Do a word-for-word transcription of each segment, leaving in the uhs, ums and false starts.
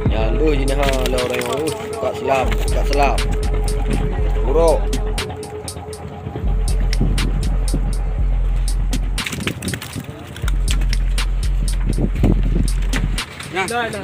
Nyan deuh jih nyan ha, lé ureueng nyoe. Uh, ka selam, ka selam. Burok. Ya Allah.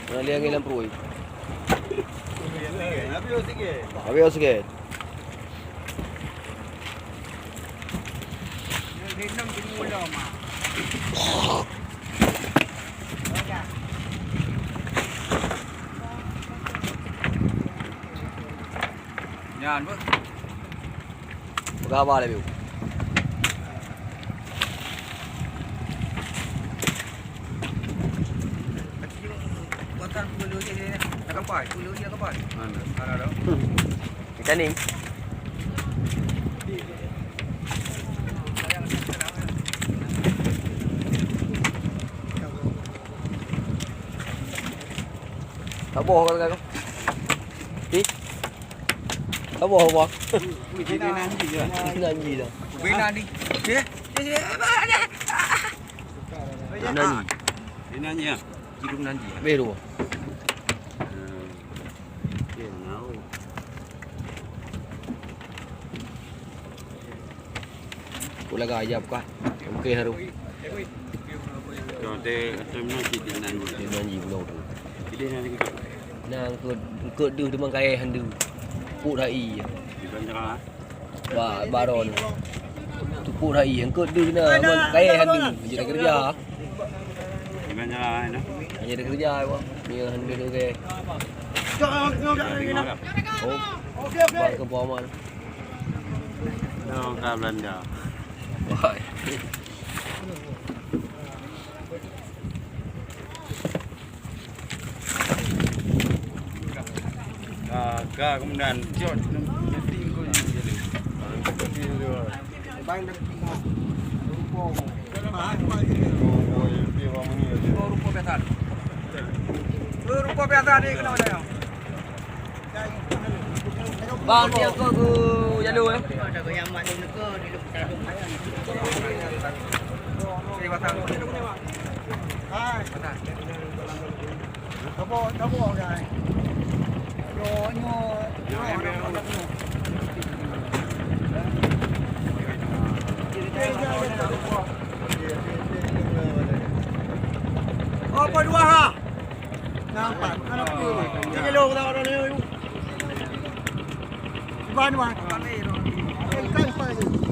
Nah, dia angin lampu. Habis sikit. Nyan beuh. Peugah haba lé, Biu. Mana? Ada dah. Kita ni. Saboh kau kata. Ih. Saboh apa? Ui, ui, ui, nanti je. Nanti dah. Ui, nanti. Eh? Eh, eh, eh, eh. Nanti. Dia nanya. Cium nanti. Habis tu. Hmm. Dia mau. Kau laga ayam kah? Okey, haru. Kau ada, ada nanti dia nanya. Dia nanya pula tu. Dia nanya. Nah, engkau, engkau deuh teuma kayèe handu. Put hai. Di bandara. Ba, baron. Tupuk hai, engkau deuh na, man kayèe handu. Jadi kerja. Di bandara, nah. Jadi kerja, wah. Ni handu tu ke. Oh. Okey, okey. Bang ke Muhammad. Nyoe ka Belanda. Wah. Ka, ka kemudian jot nanti engkau jadi. Bang dah tengok. Rupa biasa. Rupa biasa ni kena macam. Bang, dia kau ke jalur, eh? Hai. Tabok, tabok, hai. Yo, nyo. Apa dua ha? Nampak. Tiga kilo kita orang ni. Iban, Iban.